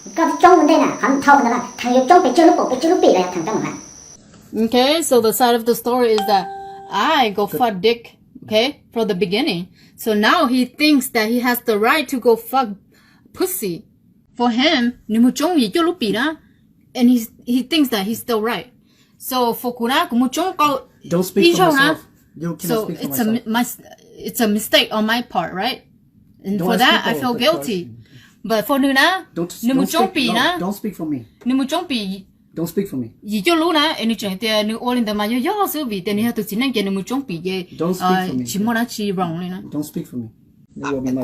Koj twb coob ua ntej na, qhov thau ntawd na, theem yuav coob pes tsawg lub paum pes tsawg lub pim los yog theem coob na. Okay, so the side of the story is that I go fuck dick, okay, from the beginning. So now he thinks that he has the right to go fuck pussy. For him, nws mus coob yim cuaj lub pim na, and he, he thinks that he's still right. So for kuv na, kuv mus coob qau ib zaug na, so it's a, it's a mistake on my part, right? And for that, I feel guilty. But for nws na, nws mus coob pim na, nws mus coob pim yim cuaj lub na, es nws tseem tias nws ua li ntawd mas yog yog xwb vim tias nws yog tus txiv neej ces nws mus coob pim ces tsis muaj dab tsi wrong li na. Kuv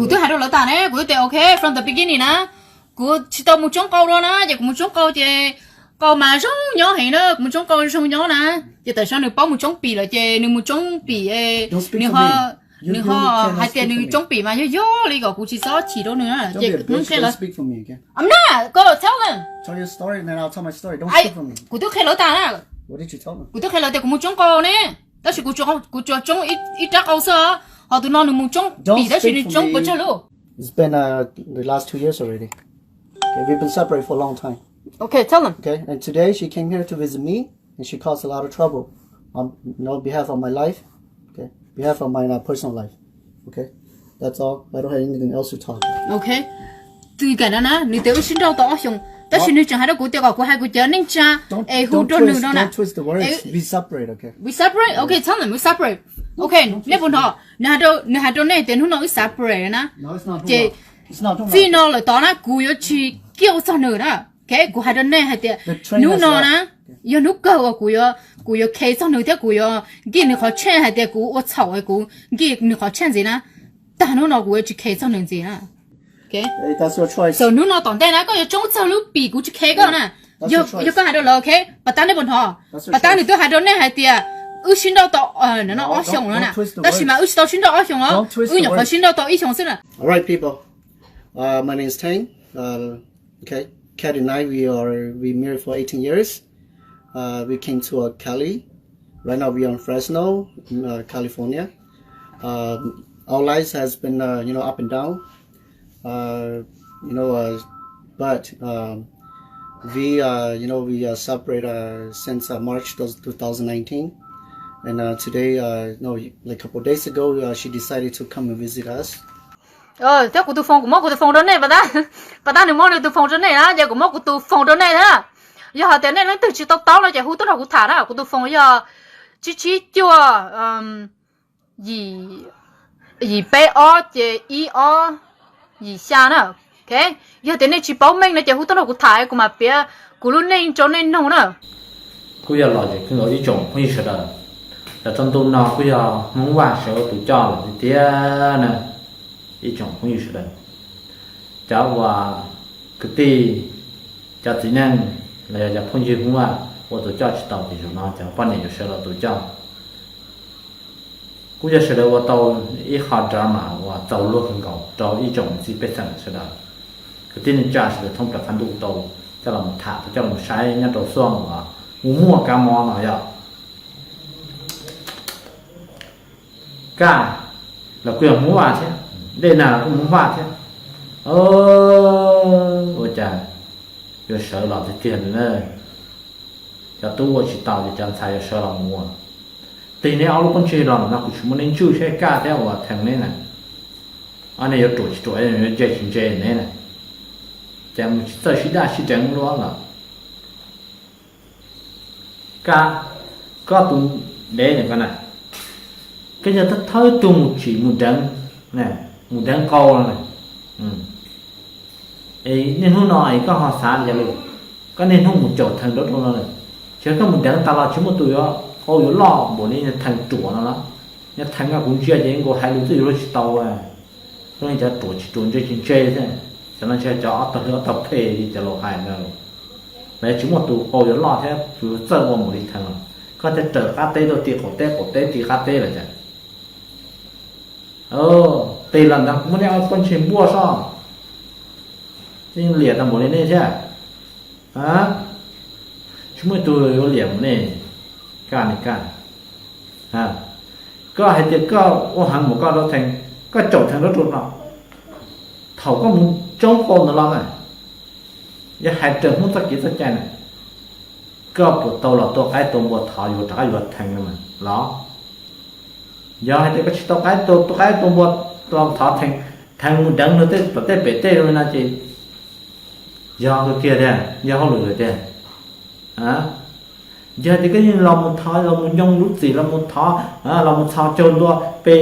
twb hais rau lawv tas ne, kuv twb tias okay from the beginning na, kuv tsis tau mus coob qau dua na, ces kuv mus coob qau ces qau mas zoo nyob heev na, kuv mus coob qau zoo nyob na, ces tam sim no nws paub mus coob pim lawm ces nws mus coob pim, nws ho, nws ho hais tias nws coob pim mas yog yog li kom kuv tsis txhob chim rau nws na, ces hnub qhia lawv. I'm not gonna tell them. Kuv twb qhia lawv tas na, kuv twb qhia lawv tias kuv mus coob qau ne, tab sis kuv tsuas coob ib rab qau xwb, ho tus no nws mus coob pim tab sis nws coob pes tsawg lub. It's been uh, the last two years already. Okay, we've been separated for a long time. Okay, tell them. Okay, and today she came here to visit me, and she caused a lot of trouble on, you know, behalf of my life, okay, behalf of my uh, personal life. Okay, that's all. I don't have anything else to talk. Okay, txij kiag no na, nws tias wb sib nrauj tau ob xyoos, tab sis nws tseem hais rau kuv tias kom kuv hais kuv cov neej tsa es hu rau nws no na. We separate, okay, tell them we separate. Okay, nej puas hnov, nws hais rau nej tias hnub no wb separate na, ces txij no lawm tod na kuv yuav tsis kiag ua txog nws na. Okay, kuv hais rau nej hais tias hnub no na yog hnub kawg uas kuv yuav, kuv yuav khe txog nws thiab kuv yuav nkig nws qhov tshej hais tias kuv ua txhaum es kuv nkig nws qhov tshej ntxiv na. Tag hnub no kuv yuav tsis khe txog nws ntxiv na. So hnub no tom ntej na koj yuav coob txog lub pim kuv tsis khe koj na. Yog koj hais rau lawv, okay, pas tab nej puas hnov, pas tab nws twb hais rau nej hais tias wb sib nrauj tau no ob xyoos no na, tab sis mas wb tsis tau sib nrauj ob xyoos os, wb nyuam qhuav sib nrauj tau ib xyoos xwb na. All right, people. Uh, my name is Tang. Uh, okay, Kat and I, we are we married for eighteen years. Uh, we came to uh, Cali. Right now, we are in Fresno, in uh, California. Um, our lives has been uh, you know up and down. Uh, you know, uh, but um, we uh, you know we uh, separate uh, since uh, March two thousand nineteen, and uh, today, uh, no, like a couple of days ago, uh, she decided to come and visit us. Thiab kuv tus phone, kuv muab kuv tus phone rau nej, pas tab, pas tab nws muab nws tus phone rau nej na, ces kuv muab kuv tus phone rau nej na. Yog hais tias nej leej twg tsis tau taub no ces hu tuaj nrog kuv tham na, kuv tus phone yog tsib tsib cuaj, yim, yim peb ob ces ib ob yim xya na. Okay, yog tias nej tsis paub meej no ces hu tuaj nrog kuv tham kuv mam piav kuv lub neej rau nej mloog na. Kuj yog los ces kuj yog ib tsoom phooj ywg sawv daws, los txog ntu no kuj yog Hmoob Vaj sawv ua tus coj lawm tiag tiag na. Ib tsoom phooj ywg sawv daws, cov uas kwv tij, cov txiv neej los yog cov phooj ywg Hmoob Vaj ua tus coj tsis tau ces zaum no cov poj niam yuav sawv los tus coj. Kuj yog sawv daws ua tau ib qho drama uas txaus luag kawg nkaus rau ib tsoom niam txiv pej xeem sawv daws, kwv tij neej tsa sawv daws thoob plaws qab ntuj tau coj los tham, tau coj los saib nyob rau xuaj uas mus muaj kab mob no yog Kaj los kuj yog Hmoob Vaj thiab, Dej Nag los kuj Hmoob Vaj thiab. Ua cas yuav sawv los tiag tiag na. Cov tub ua tsis tau ces cov ntxhais yuav sawv los mus ua. Tig neb ob lub pob ntseg los no kuv tsis muaj neb ntswj seb Kaj thiab uas Thees neb na, ob neb yuav ruam tsis ruam, yuav ntse tsis ntse neb na. Ces mus tsis txawj sib daj sib deev luaj los. Kaj, koj tus dev ko na, koj yog thawj tug mus tsim mus deev, mus deev qau no na. Es niaj hnub no es koj ho xav li cas li? Koj niaj hnub mus caum Thees nraum no na, ces koj mus deev tas los tsis muaj tus yuav, qau yuav loj npaum li Thees ruam no los. Yog Thees no kuv ntsia ces nkaus hais lus twb yuav luag tsis tau. Zoo li cov ruam tsis ruam ntse tsis ntse thiab, cov no ntshe cov ob tog hlwb ob tog phem li cov laus hais ntag. Lawv tsis muaj tus qau yuav loj thiab tus txawj ua npaum li Thees los, koj thiaj raws qab teb tuaj ti qaum teb, qaum teb ti qab teb lawm cas. Tig los ntag kuv muab nej ob pob ntseg npuaj soj, yeej liam tau npaum li nej thiab. Tsis muaj ib tug yuav liam mus nej, Kaj ne Kaj. Koj hais tias koj ua heev mus koj rau Thees, koj caum Thees rau rau no, thaum koj mus tsoob qau ntawd los na, Yog hais raws Hmoob txoj kev txoj cai na, koj puas tau los tua qaib tua npua thov yuav rov qab yuav theev los? Yog hais tias koj tsis tau qaib tua, tua qaib tua npua, los thov theev, theev mus deev nws tej tom tej pem tej li no ces yog kawg kiag tiag, yog hauj lwm lawm tiag. Yog hais tias koj yeej los mus thov, los mus nyoo lub txim, los mus thov, los mus txhos caug ntua pe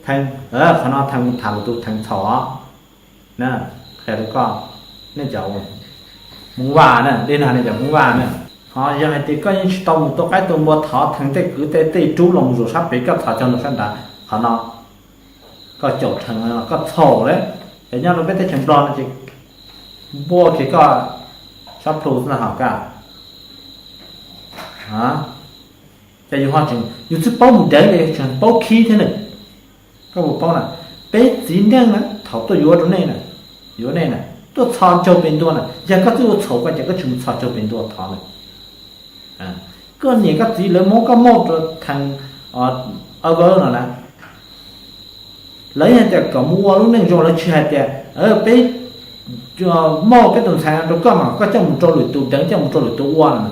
theev, qhov no theev mus tham lwm tus theev txhaum os. Qhia rau koj, nej cov Hmoob Vaj na, dej nag nej cov Hmoob Vaj na, ho yog hais tias koj yeej tsis tau mus tua qaib tua npua thov theev tej kwv tej tij rub los mus zuas sab pem, koj txhos caug ntua sab nrad, qhov no koj caum theev, koj txhaum lawm. Ces nyob rau peb teb chaws Nplog no ces npuaj kiag koj sab plhu xwb na hos kaj. Ces yus ho tseem, yus twb paub mus deev los yus tseem paub khib thiab ne. Koj puas paub na, peb txiv neej na thaum tuaj yuav rau nej na, yuav nej na, tuaj txhos caug pem ntua na, yog koj twb ua txhaum koj ces koj tsis mus txhos caug pem ntua thov lawm. Koj niam koj txiv lawv muab koj mauj rau theev, a, no na, lawv yog tias kom mus ua lub neej zoo, lawv tsis hais tias peb mauj peb tus ntxhais rau koj mas koj coj mus rau lwm tus deev, coj mus rau lwm tus ua no.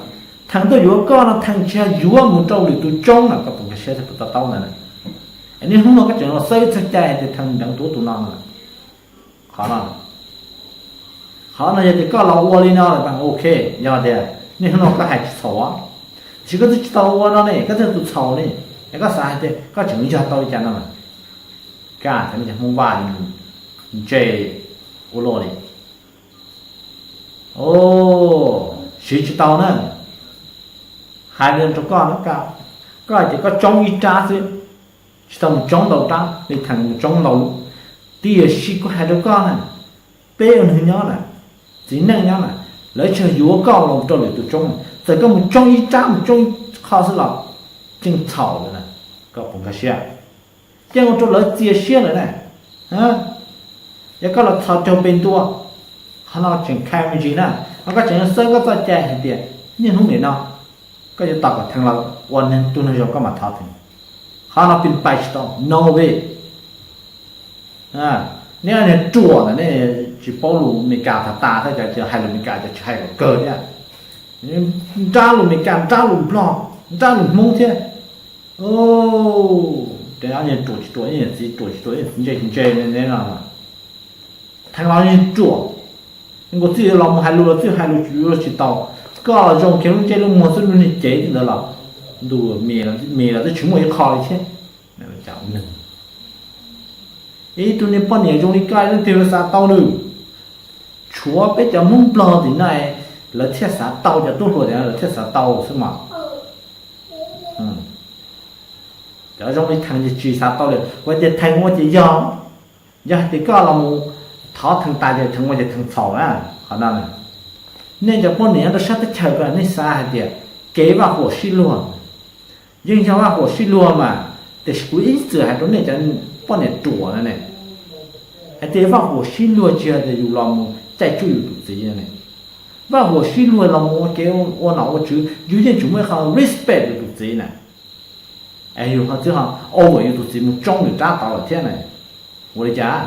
Theev tuaj yuav koj no theev tsis yog yuav mus rau lwm tus tsoob na, koj puas nkag siab txog kuv to taub ntawd na? Niaj hnub no koj tseem los xav txog cai hais tias theev mus deev tus ub tus no no. Qhov no, qhov no yog tias koj los ua li no lawm mas ok, yog tias niaj hnub no koj hais tsis txhaum, tiam sis koj twb tsis tau ua no ne, koj twb yog tus txhaum ne, es koj xav hais tias koj tseem yog tau li cas no mas, kaj thiab nej cov Hmoob Vaj ntse ua luaj li. Siv tsis tau na. Hais li rau koj, koj hais tias koj tsoob ib rab xwb, tsis tau mus tsoob ntau rab li theev mus tsoob ntau lub. Tiam sis kuv hais rau koj na, peb ua neeg nyob na, txiv neej nyob na, lawv tsis yog yuav koj los rau lwm tus tsoob na, txawm koj mus tsoob ib rab mus tsoob ib qho xwb los yeej txhaum lawm na. Koj puas nkag siab? Yeej ua rau lawv txias siab lawm na. Yog koj los txhos caug pem ntua, qhov no tseem kha me ntsis na, ho koj tseem xawb koj txoj cai hais tias niaj hnub nim no koj yuav tos kom theev los ua tus neeg zoo koj mam thov theev. Qhov no pis pais tsis tau, no way. Nej niag ruam ntawm nej tsis paub lus Meskas tas tas thiab, cov hais lus Meskas cov tsis hais kom kawg thiab. Nrab lus Meskas, nrab lus Nplog, nrab lus Hmoob thiab. Ces ob niag ruam tsis ruam, ib niag txiv ruam tsis ruam, ib niag txiv ntse tsis ntse li no. Theev los niag ruam, nkaus txij los mus hais lus los txij hais lus yuav luag tsis tau. Koj los zoo kiag lub ntsej lub muag xwb, lub niag cev ntawd los ntuj, mis los twb tsis muaj ib qho li thiab. Ib tug niag poj niam zoo li koj leej twg yuav xav tau nws? Tshuav peb cov Hmoob Nplog tim no lawv thiaj xav tau, cov tub hluas tim no lawv thiaj xav tau xwb mas. Cov zoo li theev ces tsis xav tau li. Kuv tias theev ua ces yog, yog hais tias koj los mus thov theev tas ces theev ua ces theev txhaum na. Qhov no, nej cov poj niam nyob rau sab teb chaws ko nej xav hais tias kev vaj huam sib luag, yeej yog vaj huam sib luag mas, tiam sis kuv ib txwm hais rau nej cov poj niam ruam no ne, hais tias vaj huam sib luag tsis yog tias yus los mus caij tsuj yus tus txiv ne. Vaj huam sib luag los mus ua kev ua nom ua tswv yus yeej tsis muaj ib qho respect yus tus txiv na. Es yus ho twb ho over yus tus txiv mus tsoob nws rab tod lawm thiab na. Ua li cas?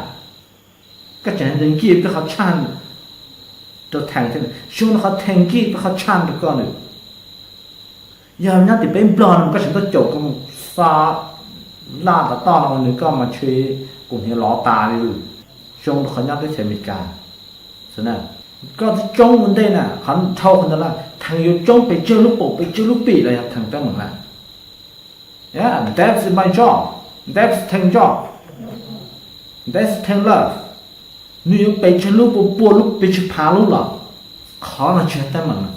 Koj tseem hais tias nkij peb qhov tshaj rau theev thiab, xyov nws qhov theev nkij peb qhov tshaj rau koj nws. Yog nyob tim peb Nplog no koj tseem tuaj caum koj mus xa laj tom toj no nws koj mas ntshe kuv hniav lov tas li lawm. Xyov rau qhov nyob teb chaws Amelikas, koj twb tsoob ua ntej na, qhov dhau qhov ntawd na, theev yuav tsoob pes tsawg lub pum pes tsawg lub pim los yog theev teeb meem na. That's my job. That's theev job. That's theev love. Nws yuav pes tsawg lub, pua pua lub, pes tsawg phav lub los qhov no tsis yog teeb meem,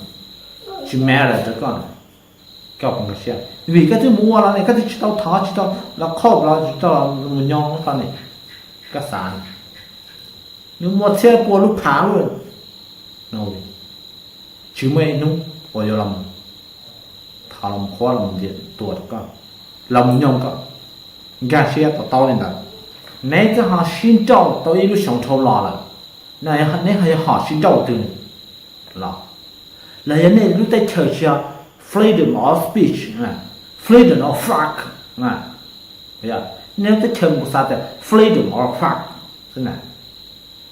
tsis matter rau koj. Koj puas nkag siab? Vim koj twb mus ua los ne, koj twb tsis tau thov, tsis tau los qhauj los tsis tau los mus nyo qhov ne, koj xav nws muaj txhiab pua lub phav lub, tsis muaj ib hnub uas yuav los thov los qhuab los ntiam tuam rau koj, los mus nyo koj. Nkag siab to taub li ntawd. Neb twb ho sib nrauj tau ib lub xyoos dhau los lawm, neb ho yuav ho sib nrauj twg los? Los yog nej lub teb chaws tsis yog freedom of speech, freedom of fuck, nej lub teb chaws mus xav tias freedom of fuck xwb na,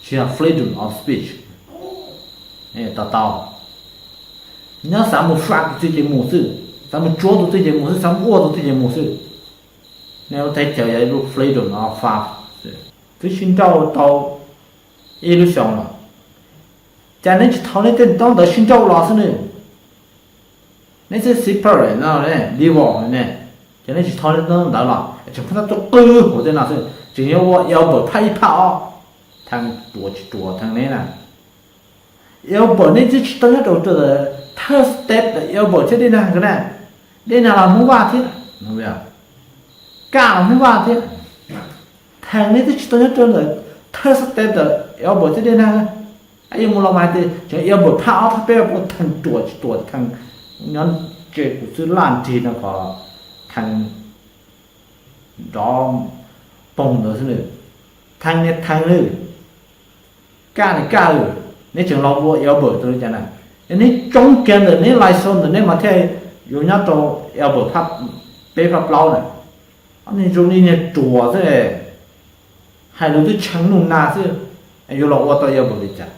tsis yog freedom of speech. Tau tau, nyob xav mus faj tus twg ces mus xwb, xav mus tsuav tus twg ces mus xwb, xav mus ua tus twg ces mus xwb. Nej lub teb chaws yog ib lub freedom of thought, twb sib nrauj tau ib lub xyoo los, cas neb tsis thau neb tej ntaub ntawv sib nrauj los xwb ne? Neb twb separate no, divorce ne, ces neb tsis thau neb ntaub ntawv los tseem pheej tab tuaj qw hauv tej no xwb, tseem yuav ua Albert phaj ib phaj ob, theej ruam tsis ruam theej neb na. Albert neb twb tsis tau nyob rau third step ntawm Albert thiab Dej Nag nkawd na. Dej Nag los Hmoob Vaj thiab, Kaj los Hmoob Vaj thiab. Theej neb twb tsis tau nyob rau ntawm third step ntawm Albert thiab Dej Nag. Yuav mus los mas hais tias tseem Albert phaj ob phaj peb phaj plaub, theej ruam tsis ruam theej, nyob tse kuv xwb laj nrig no kom theej nrov poog ntawd xwb. Theej niag theej lawm, Kaj niag Kaj lawm, neb tseem los ua Albert tau li cas na? Yog neb tsoob kiag ntawm neb lifestyle ntawm neb mas thiaj yuav nyob rau Albert phaj peb phaj plaub na. Ob niag zoo li niag ruam xwb, hais lus twb tshee nuj nas xwb, yuav los ua tau Albert li cas?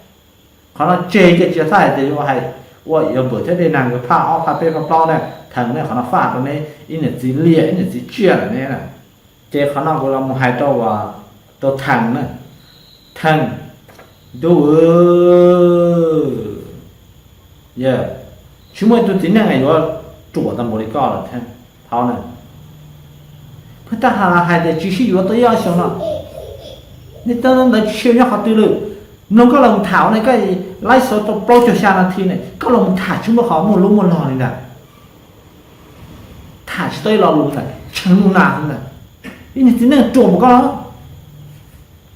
Qhov no tseg kiag, tsis txhob hais tias yuav hais ua Albert thiab Dej Nag nkawd phaj ob phaj peb phaj plaub na, theej nej qhov no faj rau neb ib niam txiv liam ib niam txiv tsiaj lawm ne na. Ces qhov no kuv los mus hais rau, rau theej na, theej, ntuj, yog tsis muaj ib tug txiv neej yuav ruam tau npaum li koj lawm thiab. Thaum na, pheej tab has hais tias tsis sib yuav tau ib ob xyoos no, nej tab ntawd tsis sib yuav nyob qhov twg lawm. Mloog koj los tham ua ne, koj lifestyle tau plaub caug xya nas this ne, koj los tham tsis muaj qhov muaj lub muaj log li ntag. Tham tsis tau ib lo lus ntag, tshee nuj nas xwb ntag. Ib niag txiv neej ruam npaum koj los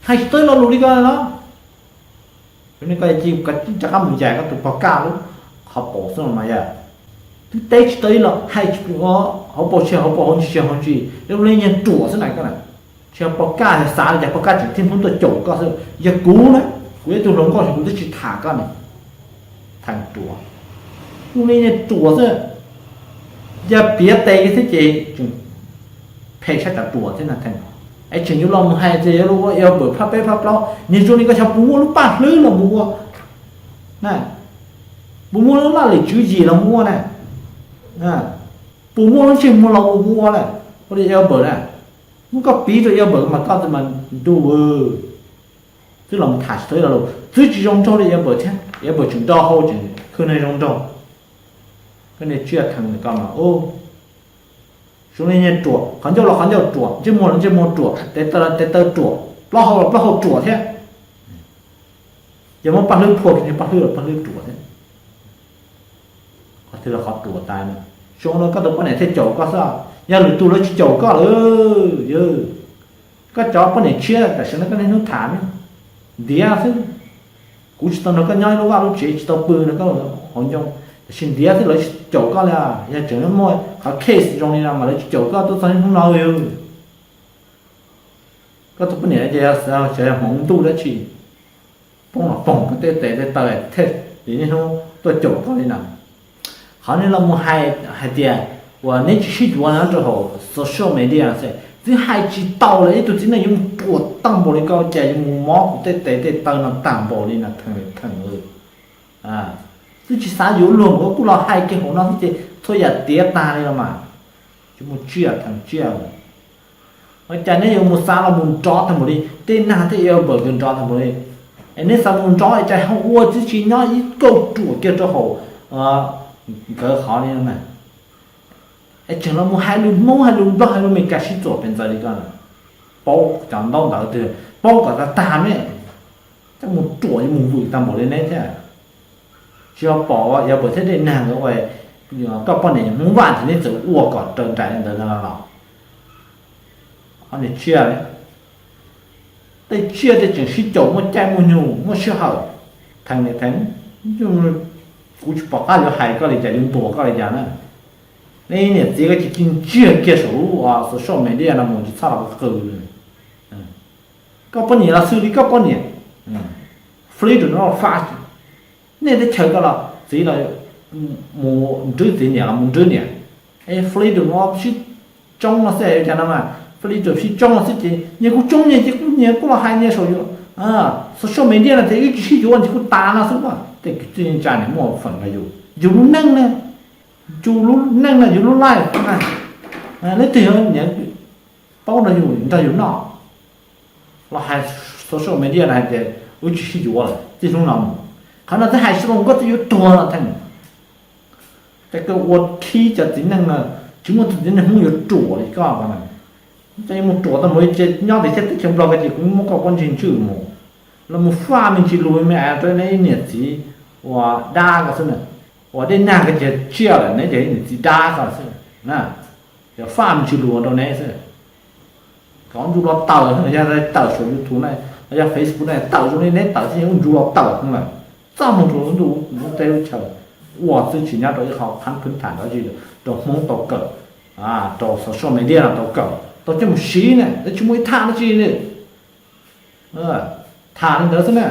hais tsis tau ib lo lus li koj los. Koj cia li rov qab mus yais koj tus pog Kaj lub qhov paum xwb los mas yog twb teb tsis tau ib lo, hais hauv paus tsis hauv paus, hauv ntsis tsis hauv ntsis, zoo li niag ruam xwb na koj na. Tsis yog pog Kaj xav li cas pog Kaj tseem thiaj hnub tuaj caum koj xwb. Yog kuv na, kuv yog ib tug hluas nkauj ces kuv twb tsis tham koj ne. Theej ruam, zoo li niag ruam xwb. Yog piav tes thiab ces tseem phem sab cov ruam thiab na theej. Es tseem yuav los mus hais tias yuav los ua Albert phaj peb phaj plaub, niag zoo li koj xyov puas muaj lub paj hlwb los mus ua na, puas muaj lub laj lim tswv yim los mus ua na, puas muaj lub ntsej muag los mus ua na, ua li Albert na. Muab koj piv rau Albert mas koj mas ntuj, twb los mus tham tsis tau ib lo lus, twb tsis zoo nraug li Albert thiab, Albert tseem nrog hau tseem khwj neeg zoo nraug. Koj niag tsiaj theej koj mas, zoo li niag ruam, qhov ncauj los qhov ncauj ruam, ntsej muag los ntsej muag ruam, tes taw los tes taw ruam, plaub hau los plaub hau ruam thiab. Yog muab paj hlwb phua rau niag paj hlwb los paj hlwb ruam thiab. Qhov twg los qhov ruam tas na. Zoo no koj tus poj niam thiaj caum koj xwb, yog lwm tus lawv tsis caum koj lawm. Koj cov poj niam tshiab tam sim no koj niaj hnub tham ne, ntiav xwb. Kuv tsis tau nrog koj nyob ib lub vaj lub tsev, tsis tau pw nrog koj hauv ncoo, tiam sis ntiav xwb lawv tsis caum koj li. Yog tseem muaj qhov case zoo li no mas lawv tsis caum koj tuaj txog niaj hnub no li. Koj tus poj niam ces xyov yog hmoov ntuj dab tsi, poob los poog koj tej tes tej taw thiaj li niaj hnub tuaj caum koj li no. Qhov nej los mus hais, hais tias uas neb tsis sib yuav nyob rau hauv social media xwb, twb hais tsis tau lawm, ib tug txiv neej yuav mus ruam tag npaum li koj cas yuav mus mob kuv tej tes tej taw no tag npaum li no theej theej. Twb tsis xav yuav luag mas koj kuj los hais kiag hauv no xwb ces txhua yam tiav tag li no mas. Tsis muaj tsiaj theej tsiaj. Ua cas neb yuav mus xav los mus nrov tag npaum li, tej nag tej Albert nkawd nrov tag npaum li? Es neb xav mus nrov es cas ho ua tib si nyob ib kauj ruam kiag rau hauv nkawd qhov li no na. Es tseem los mus hais lus Hmoob hais lus Nplog hais lus Meskas sib txuam pes ntxaws li koj na. Paub cov ntaub ntawv twg paub kom tag tag me. Coj mus ruam yuav mus vwm tag npaum li neb thiab. Tsis yog pom Albert thiab Dej Nag nkawd ua, koj poj niam Hmoob Vaj ces neb txawm ua kom raws nraim li ntawd no los. Ob niag tsiaj, tej tsiaj tej tseem sib caum muaj caij muaj nyoog muaj sij hawm. Theej niam theej, kuv tsis pom qab yuav hais koj li cas yuav ntuas koj li cas na. Nej niam txiv koj cia li ntsiag kiag saum lub social media no mus tsis txhob los qw. Koj poj niam los xws li koj poj niam, freedom of thought. Nej teb chaws koj los txiv los mus nrwb txiv, niam los mus nrwb niam. Es freedom of sib tsoob no xwb cas no mas, freedom sib tsoob no xwb ces nyias kuj tsoob nyias ces kuj nyias kuj los hais nyias saum social media no ces wb tsis sib yuav ces kuj tas no xwb mas. Tej kwv tij neej tsa nws muaj feem nrog yus, yus lub neej ne, yus lub neej no, yus lub life na, leej twg yuav paub nrog yus, nrog yus noj? Los hais social media no hais tias wb tsis sib yuav lawm txij hnub no mus, qhov no twb hais tsis zoo, koj twb yuav tuag no thiab. Ces koj ua khib cov txiv neej no, tsis muaj tus txiv neej Hmoob yuav ruam li koj no. Koj yuav mus ruam tau mus li ces nyob tim teb chaws Nplog ko ces kuv muab koj pob ntseg ntswj mus, los mus faj me ntsis lus me rau neb niam txiv uas dab ko xwb na, uas dej nag ko ces tsiaj lawm neb ces niam txiv dab ko xwb na, yog faj me ntsis lus rau neb xwb. Kom ntsuj lo tawm, yog tawm saum YouTube na, los yog Facebook na, tawm zoo li neb tawm xwb, ntsuj lo tawm lawm. Txaj muag rau lub ntuj lub teb lub chaw, ua txwj tsis nyob rau ib qho phab phwv tham dab tsi rau Hmoob tau kawm, rau social media no tau kawm, tau coj mus siv na, tsis muaj ib thaj dab tsi li. Tham li ntawd xwb na.